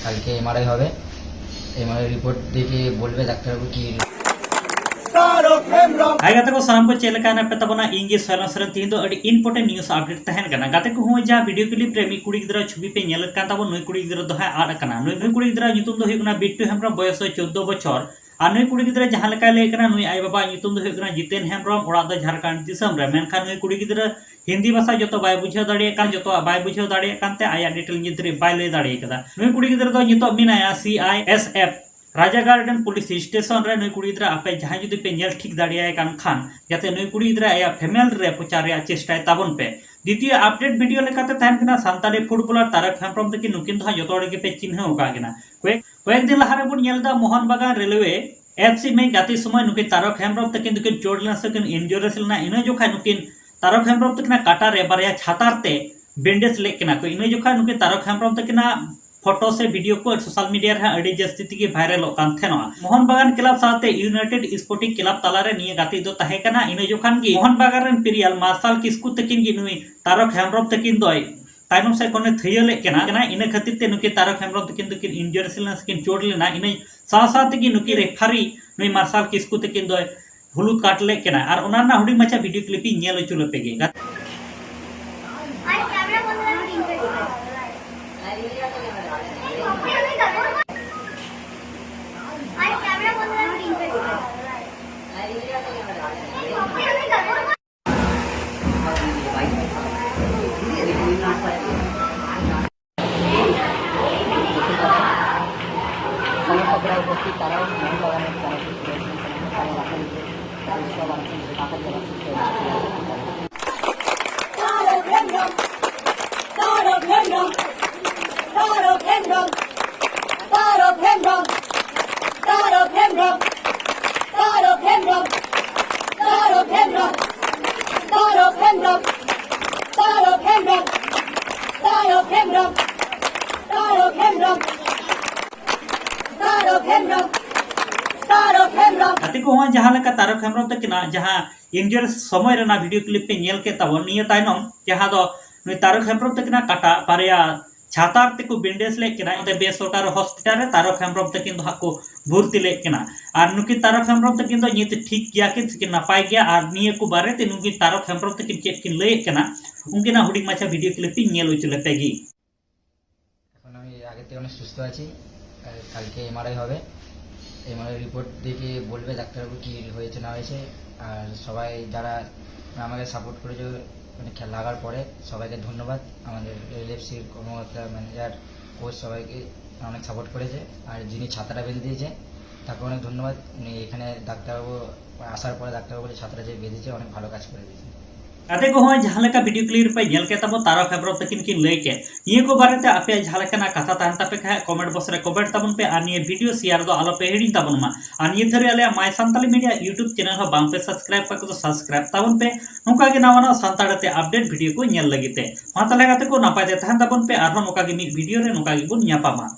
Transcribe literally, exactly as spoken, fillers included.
কালকে এমআরআই হবে। MRI report দেখে বলবে ডাক্তারবাবু কি। তারক হেমব্রম। হাই গাᱛᱮ ᱠᱚ, ᱥᱟᱱᱟᱢ ᱠᱚ ᱪᱮᱫ ᱞᱮᱠᱟ ᱦᱮᱱᱟᱜ ᱯᱮ ᱛᱟᱵᱚᱱᱟ? ᱤᱧ ᱜᱮ ᱥᱚᱭᱞᱚᱱ ᱥᱚᱨᱮᱱ᱾ ᱛᱤᱦᱤᱧ ᱫᱚ ᱟᱹᱰᱤ ᱤᱢᱯᱚᱨᱴᱮᱱᱴ ᱱᱤᱭᱩᱡ ᱟᱯᱰᱮᱴ ᱛᱟᱦᱮᱱ ᱠᱟᱱᱟ᱾ ᱜᱟᱛᱮ ᱠᱚ, ᱦᱚᱸᱜᱼᱚᱭ ᱡᱟᱦᱟᱸ ᱵᱷᱤᱰᱤᱭᱳ ᱠᱞᱤᱯ ᱨᱮ ᱢᱤᱫ ᱠᱩᱲᱤ ᱜᱤᱫᱽᱨᱟᱹ ᱪᱷᱚᱵᱤ ᱯᱮ ᱧᱮᱞᱮᱫ ᱠᱟᱱ ᱛᱟᱵᱚᱱ, ᱱᱩᱭ ᱠᱩᱲᱤ ᱜᱤᱫᱽᱨᱟᱹ ᱫᱚ ᱦᱟᱸᱜ ᱟᱫ ᱟᱠᱟᱱᱟ᱾ ᱱᱩᱭ, ᱱᱩᱭ ᱠᱩᱲᱤ ᱜᱤᱫᱽᱨᱟᱹ ᱧᱩᱛᱩᱢ ᱫᱚ ᱦᱩᱭᱩᱜ ᱠᱟᱱᱟ ᱵᱤᱴᱴᱩ ᱦᱮᱢᱵᱨᱚᱢ, ᱵᱚᱭᱚᱥ ᱫᱚ ᱪᱳᱫᱽᱫᱳ ᱵᱚᱪᱷᱚᱨ᱾ ᱟᱨ ᱱᱩᱭ ᱠᱩᱲᱤ ᱜᱤᱫᱽᱨᱟᱹ ᱡᱟᱦᱟᱸ ᱞᱮᱠᱟᱭ ᱞᱟᱹᱭ ᱠᱟᱱᱟ, ᱱᱩᱭ ᱟᱭᱳ ᱵᱟᱵᱟᱣᱟᱜ ᱧᱩᱛᱩᱢ ᱫᱚ ᱦᱩᱭᱩᱜ ᱠᱟᱱᱟ ᱡᱤᱛᱮᱱ ᱦᱮᱢᱵᱨᱚᱢ, ᱚᱲᱟᱜ ᱫᱚ ᱡᱷᱟᱲᱠᱷᱚᱸᱰ ᱫᱤᱥᱚᱢ ᱨᱮ᱾ ᱢᱮᱱᱠᱷᱟᱱ ᱱᱩᱭ ᱠᱩᱲᱤ ᱜᱤᱫᱽᱨᱟᱹ ᱦᱤᱱᱫᱤ ᱵᱷᱟᱥᱟ ᱡᱚᱛᱚ ᱵᱟᱭ ᱵᱩᱡᱷᱟᱹᱣ ᱫᱟᱲᱮᱭᱟᱜ ᱠᱟᱱ, ᱡᱚᱛᱚᱣᱟᱜ ᱵᱟᱭ ᱵᱩᱡᱷᱟᱹᱣ ᱫᱟᱲᱮᱭᱟᱜ ᱠᱟᱱᱛᱮ ᱟᱭᱟᱜ ᱰᱤᱴᱮᱞ ᱧᱩᱛᱩᱢ ᱵᱟᱭ ᱞᱟᱹᱭ ᱫᱟᱲᱮ ᱠᱟᱫᱟ᱾ ᱱᱩᱭ ᱠᱩᱲᱤ ᱜᱤᱫᱽᱨᱟᱹ ᱫᱚ ᱱᱤᱛᱚᱜ ᱢᱮᱱᱟᱭᱟ C I S F Raja garden police station ᱨᱮ᱾ ᱱᱩᱭ ᱠᱩᱲᱤ ᱜᱤᱫᱽᱨᱟᱹ ᱟᱯᱮ ᱡᱟᱦᱟᱸᱭ ᱡᱩᱫᱤ ᱯᱮ ᱧᱮᱞ ᱴᱷᱤᱠ ᱫᱟᱲᱮᱭᱟᱭ ᱠᱟᱱ ᱠᱷᱟᱱ, ᱡᱟᱛᱮ ᱱᱩᱭ ᱠᱩᱲᱤ ᱜᱤᱫᱽᱨᱟᱹ ᱟᱭᱟᱜ ᱯᱷᱮᱢᱮᱞ ᱨᱮ ᱯᱨᱚᱪᱟᱨ ᱨᱮᱭᱟᱜ ᱪᱮᱥᱴᱟᱭ ᱛᱟᱵᱚᱱ ᱯᱮ᱾ ᱫᱤᱛᱤᱭᱚ ᱟᱯᱰᱮᱴ ᱵᱷᱤᱰᱤᱭᱳ ᱞᱮᱠᱟᱛᱮ ᱛᱟᱦᱮᱱ ᱠᱟᱱᱟ ᱥᱟᱱᱛᱟᱲᱤ ᱯᱷᱩᱴᱵᱚᱞᱟᱨ ᱛᱟᱨᱚᱠ ᱦᱮᱢᱵᱨᱚᱢ ᱛᱟᱹᱠᱤᱱ, ᱱᱩᱠᱤᱱ ᱫᱚ ᱦᱟᱸᱜ ᱡᱚᱛᱚ ᱦᱚᱲ ᱜᱮᱯᱮ ᱪᱤᱱᱦᱟᱹᱣ ᱟᱠᱟᱫ ᱠᱤᱱᱟ᱾ ᱠᱚᱭᱮᱠ, ᱠᱚᱭᱮᱠ ᱫᱤᱱ ᱞᱟᱦᱟ ᱨᱮᱵᱚᱱ ᱧᱮᱞ ᱮᱫᱟ ᱢᱳᱦᱚᱱ ᱵᱟᱜᱟᱱ ᱨᱮᱞᱣᱮ ᱮᱯᱷ ᱥᱤ ᱢᱮᱪ ᱜᱟᱛᱮ ᱥᱚᱢᱚᱭ ᱱᱩᱠᱤᱱ ᱛᱟᱨᱚᱠ ᱦᱮᱢᱵᱨᱚᱢ ᱛᱟᱹᱠᱤᱱ ᱫᱚᱠᱤᱱ ᱪᱳᱴ ᱞᱮᱱᱟ ᱥᱮ ᱠᱤᱱ ᱤᱱᱡᱩᱨᱤ ᱞᱮᱱᱟ᱾ ᱤᱱᱟᱹ ᱡᱚᱠᱷᱟᱡ ᱱᱩᱠᱤᱱ ᱛᱟᱨᱚᱠ ᱦᱮᱢᱵᱨᱚᱢ ᱛᱟᱹᱠᱤᱱᱟᱜ ᱠᱟᱴᱟ ᱨᱮ ᱵᱟᱨᱭᱟ ᱪᱷᱟᱛᱟᱨ ᱛᱮ ᱵᱮᱱᱰᱮᱡᱽ ᱞᱮᱫ ᱠᱤᱱᱟ ᱠᱚ᱾ ᱤᱱᱟᱹ ᱡᱚᱠᱷᱟᱡ ᱱᱩᱠᱤᱱ ᱛᱟᱨᱚᱠ ᱦᱮᱢᱵᱨᱚᱢ ᱛᱟᱹᱠᱤᱱᱟᱜ ᱯᱷᱳᱴᱳ ᱥᱮ ᱵᱷᱤᱰᱤᱭᱳ ᱠᱚ ᱥᱳᱥᱟᱞ ᱢᱤᱰᱤᱭᱟ ᱨᱮ ᱦᱟᱸᱜ ᱟᱹᱰᱤ ᱡᱟᱹᱥᱛᱤ ᱛᱮᱜᱮ ᱵᱷᱟᱭᱨᱟᱞᱚᱜ ᱠᱟᱱ ᱛᱟᱦᱮᱱᱚᱜᱼᱟ᱾ ᱢᱳᱦᱚᱱ ᱵᱟᱜᱟᱱ ᱠᱞᱟᱵᱽ ᱥᱟᱶᱛᱮ ᱤᱭᱩᱱᱟᱭᱴᱮᱰ ᱥᱯᱳᱨᱴᱤᱝ ᱠᱞᱟᱵᱽ ᱛᱟᱞᱟᱨᱮ ᱱᱤᱭᱟᱹ ᱜᱟᱛᱮᱜ ᱫᱚ ᱛᱟᱦᱮᱸ ᱠᱟᱱᱟ᱾ ᱤᱱᱟᱹ ᱡᱚᱠᱷᱟᱱ ᱜᱮ ᱢᱳᱦᱚᱱ ᱵᱟᱜᱟᱱ ᱨᱮᱱ ᱯᱤᱨᱤᱭᱟᱞ ᱢᱟᱨᱥᱟᱞ ᱠᱤᱥᱠᱩ ᱛᱟᱹᱠᱤᱱ ᱜᱮ ᱱᱩᱭ ᱛᱟᱨᱚᱠ ᱦᱮᱢᱵᱨᱚᱢ ᱛᱟᱹᱠᱤᱱ ᱫᱚᱭ ᱛᱟᱭᱱᱚᱢ ᱥᱮᱫ ᱠᱷᱚᱱᱮ ᱛᱷᱟᱹᱭᱟᱹ ᱞᱮᱫ ᱠᱤᱱᱟ᱾ ᱤᱱᱟᱹ ᱠᱷᱟᱹᱛᱤᱨ ᱛᱮ ᱱᱩᱠᱤᱱ ᱛᱟᱨᱚᱠ ᱦᱮᱢᱵᱨᱚᱢ ᱛᱟᱹᱠᱤᱱ ᱫᱚᱠᱤᱱ ᱤᱱᱡᱩᱨᱤ ᱞᱮᱱᱟ ᱥᱮᱠᱤᱱ ᱪᱳᱴ ᱞᱮᱱᱟ᱾ ᱤᱱᱟᱹ ᱥᱟᱶ ᱥᱟᱶ ᱛᱮᱜᱮ ᱱᱩᱠᱤᱱ ᱨᱮᱯᱷᱟᱨᱤ ᱱᱩᱭ ᱢᱟᱨᱥᱟᱞ ᱠᱤᱥᱠᱩ ᱛᱟᱹᱠᱤᱱ ᱫᱚᱭ ᱦᱩᱞᱩᱫ ᱠᱟᱴ ᱞᱮᱫ ᱠᱤᱱᱟ᱾ ᱟᱨ ᱚᱱᱟ ᱨᱮᱱᱟᱜ ᱦᱩᱰᱤᱧ ᱢᱟᱪᱷᱟ ᱵᱷᱤᱰᱤᱭᱳ ᱠᱞᱤᱯ ᱤᱧ ᱧᱮᱞ ᱦᱚᱪᱚ ᱞᱮᱯᱮ ᱜᱮ᱾ ᱜᱟᱛᱮ ᱠᱚ, ᱦᱚᱸᱜᱼᱚᱭ ᱡᱟᱦᱟᱸ ᱞᱮᱠᱟ ᱛᱟᱨᱚᱠ ᱦᱮᱢᱵᱨᱚᱢ ᱛᱟᱹᱠᱤᱱᱟᱜ ᱡᱟᱦᱟᱸ ᱤᱱᱡᱩᱨᱤ ᱥᱚᱢᱚᱭ ᱨᱮᱱᱟᱜ ᱵᱷᱤᱰᱤᱭᱳ ᱠᱞᱤᱯ ᱯᱮ ᱧᱮᱞ ᱠᱮᱫ ᱛᱟᱵᱚᱱ, ᱱᱤᱭᱟᱹ ᱛᱟᱭᱱᱚᱢ ᱡᱟᱦᱟᱸ ᱫᱚ ᱱᱩᱭ ᱛᱟᱨᱚᱠ ᱦᱮᱢᱵᱨᱚᱢ ᱛᱟᱹᱠᱤᱱᱟᱜ ᱠᱟᱴᱟ ᱵᱟᱨᱭᱟ ᱪᱷᱟᱛᱟᱨ ᱛᱮᱠᱚ ᱵᱮᱱᱰᱮᱡᱽ ᱞᱮᱫ ᱠᱤᱱᱟ ᱚᱸᱰᱮ ᱵᱮᱥᱚᱨᱠᱟᱨᱤ ᱦᱚᱥᱯᱤᱴᱟᱞ ᱨᱮ᱾ ᱛᱟᱨᱚᱠ ᱦᱮᱢᱵᱨᱚᱢ ᱛᱟᱹᱠᱤᱱ ᱫᱚ ᱦᱟᱸᱜ ᱠᱚ ᱵᱷᱚᱨᱛᱤ ᱞᱮᱫ ᱠᱤᱱᱟ᱾ ᱟᱨ ᱱᱩᱠᱤᱱ ᱛᱟᱨᱚᱠ ᱦᱮᱢᱵᱨᱚᱢ ᱛᱟᱹᱠᱤᱱ ᱫᱚ ᱱᱤᱛ ᱴᱷᱤᱠ ᱜᱮᱭᱟ ᱠᱤᱱ ᱥᱮᱠᱤᱱ ᱱᱟᱯᱟᱭ ᱜᱮᱭᱟ, ᱟᱨ ᱱᱤᱭᱟᱹ ᱠᱚ ᱵᱟᱨᱮᱛᱮ ᱱᱩᱠᱤᱱ ᱛᱟᱨᱚᱠ ᱦᱮᱢᱵᱨᱚᱢ ᱛᱟᱹᱠᱤᱱ ᱪᱮᱫ ᱠᱤᱱ ᱞᱟᱹᱭᱮᱫ ᱠᱟᱱᱟ, ᱩᱱᱠᱤᱱᱟᱜ ᱦᱩᱰᱤᱧ ᱢᱟᱪᱷᱟ ᱵᱷᱤᱰᱤᱭᱳ ᱠᱞᱤᱯ ᱤᱧ ᱧᱮᱞ ᱦᱚᱪᱚ ᱞᱮᱯᱮ ᱜᱮ᱾ এখন আমি আগের থেকে অনেক সুস্থ আছি। আর কালকে এমআরআই হবে। এমআরআই রিপোর্ট দেখে বলবে ডাক্তারবাবু কী হয়েছে না হয়েছে। আর সবাই যারা আমাকে সাপোর্ট করেছে, মানে, খে- লাগার পরে সবাইকে ধন্যবাদ। আমাদের এলএফসির কর্মকর্তা, ম্যানেজার, কোচ সবাইকে অনেক সাপোর্ট করেছে। আর যিনি ছাতাটা বেঁধে দিয়েছে, তাকে অনেক ধন্যবাদ। উনি এখানে ডাক্তারবাবু আসার পরে ডাক্তারবাবু বলে ছাতাটা যে বেঁধেছে, অনেক ভালো কাজ করে দিয়েছে। ᱜᱟᱛᱮ ᱠᱚ, ᱦᱚᱸᱜᱼᱚᱭ ᱡᱟᱦᱟᱸ ᱞᱮᱠᱟ ᱵᱷᱤᱰᱤᱭᱳ ᱠᱞᱤᱯ ᱨᱮᱯᱮ ᱧᱮᱞ ᱠᱮᱫ ᱛᱟᱵᱚ ᱛᱟᱨᱚᱠ ᱦᱮᱢᱵᱨᱚᱢ ᱛᱟᱹᱠᱤᱱ ᱠᱤᱱ ᱞᱟᱹᱭ ᱠᱮᱫ, ᱱᱤᱭᱟᱹ ᱠᱚ ᱵᱟᱨᱮᱛᱮ ᱟᱯᱮᱭᱟᱜ ᱡᱟᱦᱟᱸ ᱞᱮᱠᱟᱱᱟᱜ ᱠᱟᱛᱷᱟ ᱛᱟᱦᱮᱱ ᱛᱟᱯᱮ ᱠᱷᱟᱡ ᱠᱚᱢᱮᱱᱴ ᱵᱚᱠᱥ ᱨᱮ ᱠᱚᱢᱮᱱᱴ ᱛᱟᱵᱚᱱ ᱯᱮ, ᱟᱨ ᱱᱤᱭᱟᱹ ᱵᱷᱤᱰᱤᱭᱳ ᱥᱮᱭᱟᱨ ᱫᱚ ᱟᱞᱚ ᱯᱮ ᱦᱤᱲᱤᱧ ᱛᱟᱵᱚᱱ ᱢᱟ᱾ ᱟᱨ ᱱᱤᱭᱟᱹ ᱫᱷᱟᱹᱨᱤᱡ ᱟᱞᱮᱭᱟᱜ ᱢᱟᱭ ᱥᱟᱱᱛᱟᱞᱤ ᱢᱤᱰᱤᱭᱟ ᱭᱩᱴᱩᱵᱽ ᱪᱮᱱᱮᱞ ᱦᱚᱸ ᱵᱟᱝ ᱯᱮ ᱥᱟᱵᱥᱠᱨᱟᱭᱤᱵᱽ ᱠᱟᱜ ᱠᱚᱫᱚ ᱥᱟᱵᱥᱠᱨᱟᱭᱤᱵᱽ ᱛᱟᱵᱚᱱ ᱯᱮ, ᱱᱚᱝᱠᱟ ᱜᱮ ᱱᱟᱣᱟ ᱱᱟᱣᱟ ᱥᱟᱱᱛᱟᱲ ᱛᱮ ᱟᱯᱰᱮᱴ ᱵᱷᱤᱰᱤᱭᱳ ᱠᱚ ᱧᱮᱞ ᱞᱟᱹᱜᱤᱫ ᱛᱮ᱾ ᱢᱟ ᱛᱟᱦᱞᱮ ᱜᱟᱛᱮ ᱠᱚ, ᱱᱟᱯᱟᱭ ᱛᱮ ᱛᱟᱦᱮᱱ ᱛᱟᱵᱚᱱ ᱯᱮ, ᱟᱨᱦᱚᱸ ᱱᱚᱝᱠᱟ ᱜᱮ ᱢᱤᱫ ᱵᱷᱤᱰᱤᱭᱳ ᱨᱮ ᱱᱚᱝᱠᱟ ᱜᱮᱵᱚᱱ ᱧᱟᱯᱟᱢᱟ᱾